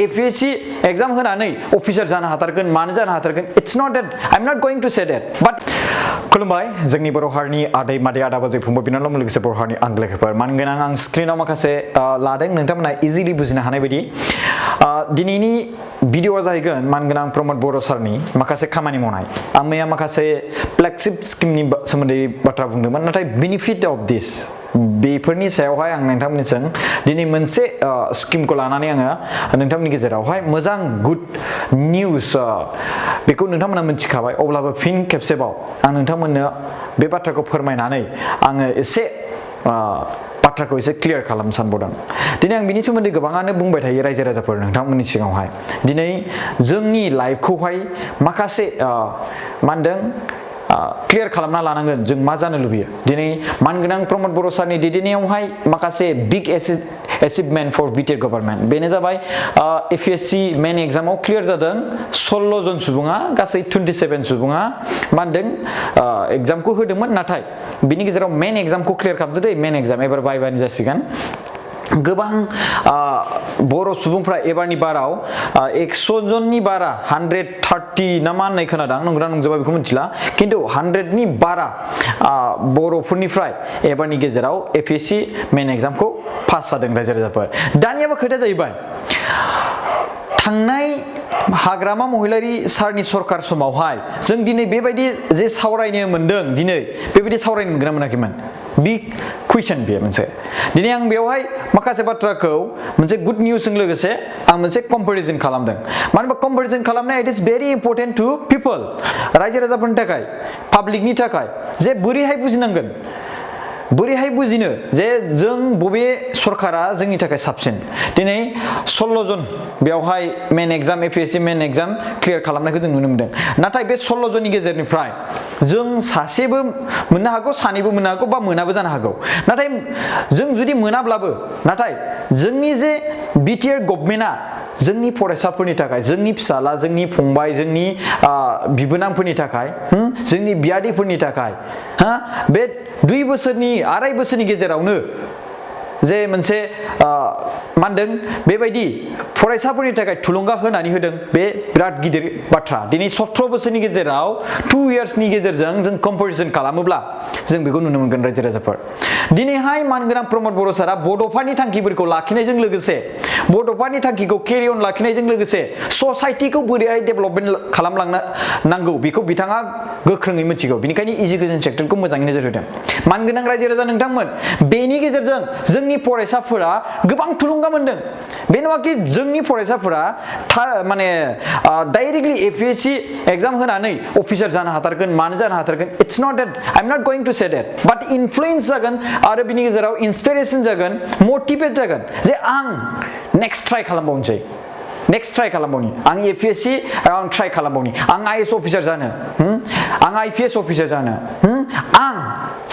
APSC exam होनानै officer जानो हाथारगोन मानो जानो हाथारगोन it's not that I'm not going to say that but खुलुमबाय जोंनि बर' हारिनि आदै मादै आदा बाजै फंबाय बिनानाव लोगोसे बर' हारिनि आंगो लोगोफोर मानगोनां आं स्क्रिनाव माखासे लादों नोंथांमोना इजिलि बुजिनो हानाय बायदि दिनैनि भिडिअआ जाहैगोन मानगोनां प्रमद बर' सारनि माखासे खामानि मावनाय आं मैया माखासे फ्लेगशिप स्किमनि सोमोन्दै बाथ्रा बुंदोंमोन नाथाय बेनिफिट अफ दिस बेफोरनि सायावहाय आं नोंथांमोननिजों दिनै मोनसे स्किमखौ लानानै आङो नोंथांमोननि गेजेरावहाय मोजां गुड निउज बेखौ नोंथांमोना मिथिखाबाय अब्लाबो फिन खेबसेबाव आं नोंथांमोननो बे बाथ्राखौ फोरमायनानै आङो एसे बाथ्राखौ एसे क्लियार खालामनो सानबावदों दिनै आं बिनि सोमोन्दै गोबाङानो बुंबाय थायो रायजो राजाफोर नोंथांमोननि सिगाङावहाय दिनै जोंनि लाइफखौहाय माखासे मा होनदों क्लियार खालामना लानांगोन जों मा जानो लुबैयो दिनै मानगोनां प्रमद बर' सारनि दैदेननायावहाय माखासे big achievement for BTR government बेनो जाबाय APSC मेन एग्जामाव क्लियार जादों 16 जन सुबुङा गासै 27 सुबुङा मा होनदों एग्जामखौ होदोंमोन नाथाय बिनि गेजेराव मेन एग्जामखौ क्लियार खालामदो दे मेन एग्जाम एबार बायबानि जासिगोन गोबां बर' सुबुंफ्रा एबारनि बाराव 100 जननि बारा 130 ना मा होननाय खोनादों नंगौना नंजोबा बेखौ मिथिला खिन्थु 100नि बारा बर'फोरनिफ्राय एबारनि गेजेराव APSC मेन एग्जामखौ पास जादों रायजो राजाफोर दानियाबो खोथाया जाहैबाय थांनाय हाग्रामा महिलारि सारनि सरकार समावहाय जों दिनै बेबायदि जे सावरायनो मोनदों दिनै बेबायदि सावरायनो मोनगोन ना मोनाखैमोन बिग कुइसन बेयो मोनसे दिनै आं बेवहाय माखासे बाथ्राखौ मोनसे गुड निउसजों लोगोसे आं मोनसे कम्पेरिजन खालामदों मानो होनबा कम्पेरिजन खालामनाया it is very important two पिपल रायजो राजाफोरनि थाखाय पाब्लिकनि थाखाय जे बोरैहाय बुजिनांगोन बोरैहाय बुजिनो जे जों बबे सरकारा जोंनि थाखाय साबसिन दिनै 16 जन बेवहाय मेन एग्जाम APSC मेन एग्जाम क्लियार खालामनायखौ जों नुनो मोनदों नाथाय बे 16 जननि गेजेरनिफ्राय जों सासेबो मोननो हागौ सानैबो मोननो हागौ बा मोनाबो जानो हागौ नाथाय जों जुदि मोनाब्लाबो नाथाय जोंनि जे बिटिआर गभर्नमेन्टआ जोंनि फरायसाफोरनि थाखाय जोंनि फिसाला जोंनि फंबाय जोंनि बिबोनांफोरनि थाखाय जोंनि बियादैफोरनि थाखाय बे 2 बोसोरनि 2.5 बोसोरनि गेजेरावनो जे मोनसे मा होनदों बेबायदि फरायसाफोरनि थाखाय थुलुंगा होनानै होदों बे बिराद गिदिर बाथ्रा दिनै 17 बोसोरनि गेजेराव 2 इयार्सनि गेजेरजों जों कम्पेरिजन खालामोब्ला जों बेखौ नुनो मोनगोन रायजो राजाफोर दिनैहाय मानगोनां प्रमद बर' सारा बड'फानि थांखिफोरखौ लाखिनायजों लोगोसे बड'फानि थांखिखौ केरि अन लाखिनायजों लोगोसे ससाइटिखौ बोरैहाय डेभेलपमेन्ट खालामलांनो नांगौ बेखौ बिथाङा गोख्रोङै मिथिगौ बेनिखायनो एजुकेशन सेक्टरखौ मोजाङै नोजोर होदों मानगोनां रायजो राजा नोंथांमोन बेनि गेजेरजों जोंनि फरायसाफोरा गोबां थुलुंगा मोनदों बे नङाखि जोंनि फरायसाफोरा माने डाइरेक्टलि APSC एग्जाम होनानै अफिसार जानो हाथारगोन मानो जानो हाथारगोन it's not that I am not going to say that but influence जागोन आरो बिनि गेजेराव इन्सपिरेसन जागोन मोटिवेट जागोन जे आं नेक्स्ट ट्राइ खालामबावनोसै नेक्स्ट ट्राइ खालामबावनि आं APSC आं ट्राइ खालामबावनि आं IAS अफिसार जानो आं IPS अफिसार जानो आं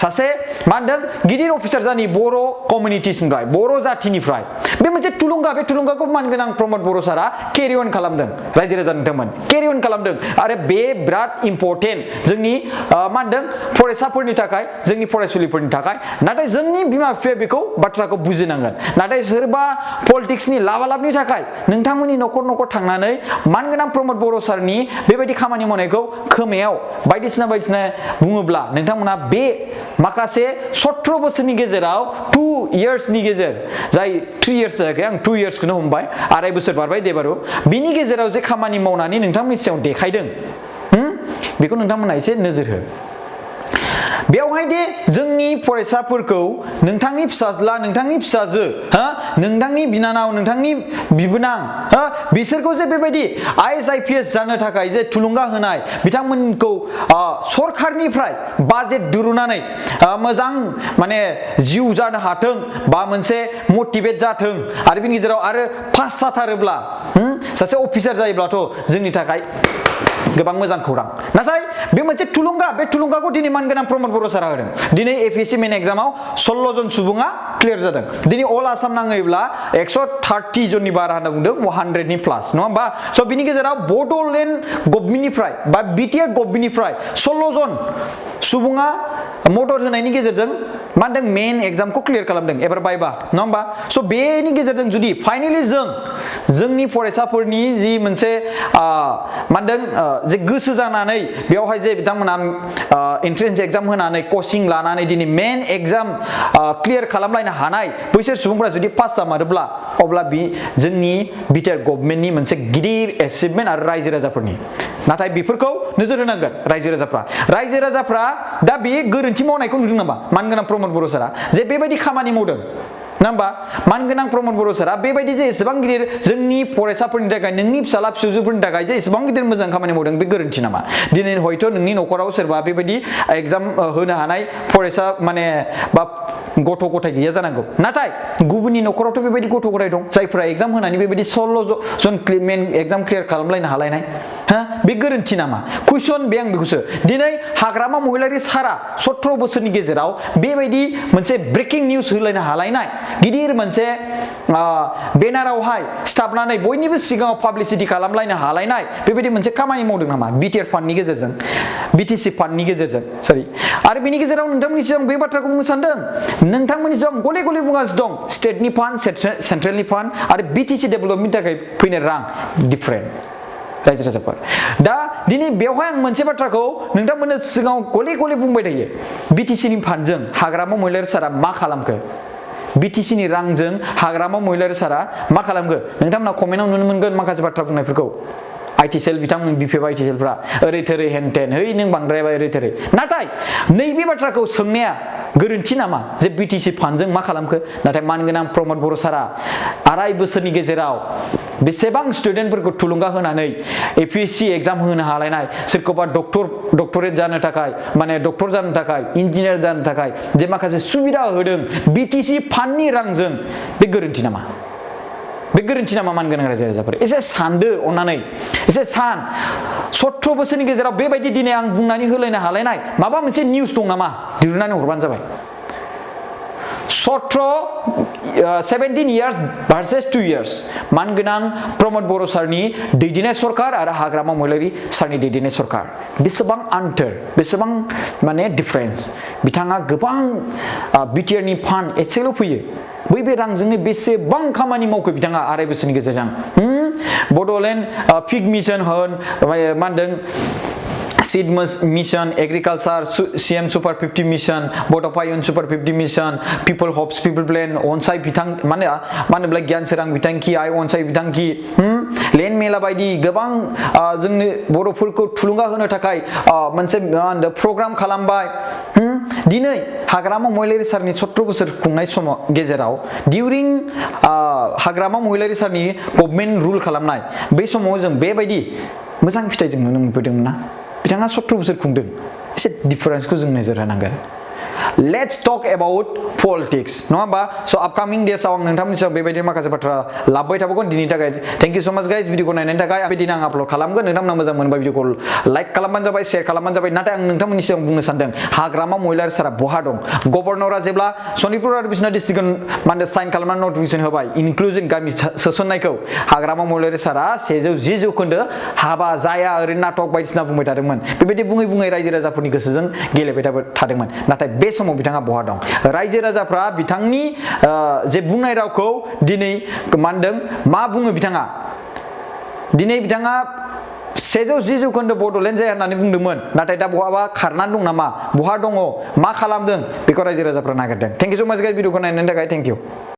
सासे मा होनदों गिदिर अफिसार जानि बर' कमिउनिटिसनिफ्राय बर' जाथिनिफ्राय बे मोनसे थुलुंगा बे थुलुंगाखौ मानगोनां प्रमद बर' सारा केरि अन खालामदों रायजो राजा नोंथांमोन केरि अन खालामदों आरो बे बिराद इम्पर्टेन्ट जोंनि मा होनदों फरायसाफोरनि थाखाय जोंनि फरायसुलिफोरनि थाखाय नाथाय जोंनि बिमा बिफाया बेखौ बाथ्राखौ बुजिनांगोन नाथाय सोरबा पलिटिक्सनि लाबालाबनि थाखाय नोंथांमोननि न'खर न'खर थांनानै मानगोनां प्रमद बर' सारनि बेबायदि खामानि मावनायखौ खोमायाव बायदिसिना बुङोब्ला नोंथांमोना बे माखासे 17 बोसोरनि गेजेराव 2 इयार्सनि गेजेर जाय 2 इयार्स जायाखै आं 2 इयार्सखौनो हमबाय 2.5 बोसोर बारबाय देबारु बिनि गेजेराव जे खामानि मावनानै नोंथांमोननि सायाव देखायदों बेखौ नोंथांमोना एसे नोजोर हो बेवहाय दे जोंनि फरायसाफोरखौ नोंथांनि फिसाज्ला नोंथांनि फिसाजो नोंथांनि बिनानाव नोंथांनि बिबोनां बिसोरखौ जे बेबायदि IAS IPS जानो थाखाय जे थुलुंगा होनाय बिथांमोनखौ सरखारनिफ्राय बाजेट दिरुननानै मोजां माने जिउ जानो हाथों बा मोनसे मोटिवेट जाथों आरो बिनि गेजेराव आरो पास जाथारोब्ला सासे अफिसार जायोब्लाथ' जोंनि थाखाय गोबां मोजां खौरां नाथाय बे मोनसे थुलुंगा बे थुलुंगाखौ दिनै मानगोनां प्रमद बर' सारा होदों दिनै APSC मेन एग्जामाव 16 जन सुबुङा क्लियार जादों दिनै अल आसाम नाङैब्ला 130 जननि बारा होनना बुंदों 100नि प्लास नङा होमबा स' बिनि गेजेराव बड'लेण्ड गभर्नमेन्टनिफ्राय बा बिटिआर गभर्नमेन्टनिफ्राय 16 जन सुबुङा मदद होनायनि गेजेरजों मा मेन एग्जामखौ क्लियार खालामदों एबार बायबा नङा होमबा स' बेनि गेजेरजों जुदि फाइनाली जोंनि फरायसाफोरनि जि मोनसे मानदों जे गोसो जानानै बेयावहाय जे बिथांमोना एन्ट्रेन्स एग्जाम होनानै कोचिं लानानै दिनै मेन एग्जाम क्लियार खालामलायनो हानाय बैसोर सुबुंफोरा जुदि पास जामारोब्ला अब्ला बि जोंनि बिटिआर गभर्नमेन्टनि मोनसे गिदिर एचिभमेन्ट आरो रायजो राजाफोरनि नाथाय बेफोरखौ नोजोर होनांगोन रायजो राजाफ्रा दा बे गोरोन्थि मावनायखौ नुदों नामा मानगोनां प्रमद बर' सारा जे बेबायदि खामानि मावदों ना होमबा मानगोनां प्रमद बर' सारा बेबायदि जे एसेबां गिदिर जोंनि फरायसाफोरनि थाखाय नोंनि फिसाला फिसौजोफोरनि थाखाय जे एसेबां गिदिर मोजां खामानि मावदों बे गोरोन्थि नामा दिनै हयथ' नोंनि न'खराव सोरबा बेबायदि एग्जाम होनो हानाय फरायसा माने बा गथ' गथाय गैया जानांगौ नाथाय गुबुननि न'खरावथ' बेबायदि गथ' गथाय दं जायफोरा एग्जाम होनानै बेबायदि 16 जन मेन एग्जाम क्लियार खालामलायनो हालायनाय हा बे गोरोन्थि नामा कुइसन बे आं बेखौसो दिनै हाग्रामा महिलारि सारा 17 बोसोरनि गेजेराव बेबायदि मोनसे ब्रेकिं निउस होलायनो हालायनाय गिदिर मोनसे बेनारावहाय सिथाबनानै बयनिबो सिगाङाव पाब्लिसिटि खालामलायनो हालायनाय बेबायदि मोनसे खामानि मावदों नामा बिटिआर फान्डनि गेजेरजों बिटिसि फान्डनि गेजेरजों सरि आरो बेनि गेजेराव नोंथांमोननि सिगां बे बाथ्राखौ बुंनो सानदों नोंथांमोननि सिगां गले गले बुंगासिनो दं स्टेटनि फान्ड सेन्ट्रेलनि फान्ड आरो बिटिसि डेभेलपमेन्टनि थाखाय फैनाय रां डिफारेन्ट रायजो राजाफोर दा दिनै बेवहाय आं मोनसे बाथ्राखौ नोंथांमोननो सिगाङाव गले गले बुंबाय थायो बिटिसिनि फान्डजों हाग्रामा महिलारि सारा मा खालामखो बिटिसिनि रांजों हाग्रामा महिलारि सारा मा खालामखो नोंथांमोना कमेन्टआव नुनो मोनगोन माखासे बाथ्रा बुंनायफोरखौ आईटी सेल बिथांमोन बिपिएफ आईटी सेलफ्रा ओरै थोरै हेन टेन है नों बांद्रायबाय ओरै थोरै नाथाय नैबे बाथ्राखौ सोंनाया गोरोन्थि नामा जे बिटिसि फान्डजों मा खालामखो नाथाय मानगोनां प्रमद बर' सारा 2.5 बोसोरनि गेजेराव बेसेबां स्टुडेन्टफोरखौ थुलुंगा होनानै एपीएससी एग्जाम होनो हालायनाय सोरखौबा डक्टरेट जानो थाखाय माने डक्टर जानो थाखाय इन्जिनियार जानो थाखाय जे माखासे सुबिदा होदों बिटिसि फान्डनि रांजों बे गोरोन्थि नामा मानगोनां रायजो राजाफोर एसे सानदो अननानै एसे सान 17 बोसोरनि गेजेराव बेबायदि दिनै आं बुंनानै होलायनो हालायनाय माबा मोनसे निउस दं नामा दिरुननानै हरबानो जाबाय 17 years versus 2 years मानगोनां प्रमद बर' सारनि दैदेननाय सरकार आरो हाग्रामा महिलारि सारनि दैदेननाय सरकार बेसेबां आन्थोर बेसेबां माने डिफारेन्स बिथाङा गोबां बिटिआरनि फान्ड एसेल' फैयो बै रांजोंनो बेसेबां खामानि मावखो बिथाङा 2.5 बोसोरनि गेजेरजों बड'लेण्ड पिग मिशन होन मा होनदों seed mission agriculture CM super 50 mission बड'फायुन super 50 mission people hopes people plan अनसाय बिथां माने मानोब्ला गियान सोरां बिथांखि आइ अनसाय बिथांखि लेन्ड मेला बायदि गोबां जोंनि बर'फोरखौ थुलुंगा होनो थाखाय मोनसे प्रग्राम खालामबाय दिनै हाग्रामा महिलारि सारनि 17 बोसोर खुंनाय समाव गेजेराव डिउरिं हाग्रामा महिलारि सारनि गभर्नमेन्ट रुल खालामनाय बै समाव जों बेबायदि मोजां फिथाइ जों नुनो मोनबोदोंमोन ना बिथाङा 17 बोसोर खुंदों एसे डिफारेन्सखौ जों नोजोर होनांगोन लेट्स टक अबाउट पलिटिक्स नङा होमबा स' आपकामिं डेसआव आं नोंथांमोननि सायाव बेबायदि माखासे बाथ्रा लाबोबाय थाबावगोन दिनैनि थाखाय थेंक इउ स' माच गाइस भिडिअखौ नायनायनि थाखाय बेदिनो आं आपल'ड खालामगोन नोंथांमोना मोजां मोनबा भिडिअखौ लाइक खालामबानो जाबाय शेयार खालामबानो जाबाय नाथाय आं नोंथांमोननि सिगां बुंनो सानदों हाग्रामा महिलारि सारा बहा दं गभर्नरा जेब्ला सनितपुर आरो बिसोरना डिस्ट्रिक्टखौ माने साइन खालामनानै नटिफिकेसन होबाय इनक्लुजिं गामि सोसननायखौ हाग्रामा महिलारि सारा 110 जौखोन्दो हाबा जाया ओरैनो नाटक बायदिसिना बुंबाय थादोंमोन बेबायदि बुङै रायजो राजाफोरनि गोसोजों गेलेबाय थादोंमोन नाथाय बे समाव बिथाङा बहा दं रायजो राजाफ्रा बिथांनि जे बुंनाय रावखौ दिनै मानदों मा बुङो बिथाङा दिनै बिथाङा 110 जौखोन्दो बड'लेण्ड जाया होननानै बुंदोंमोन नाथाय दा बहाबा खारनानै दं नामा बहा दङ मा खालामदों बेखौ रायजो राजाफ्रा नागिरदों थेंक इउ स' माच गाइस भिडिअखौ नायनायनि थाखाय थेंक इउ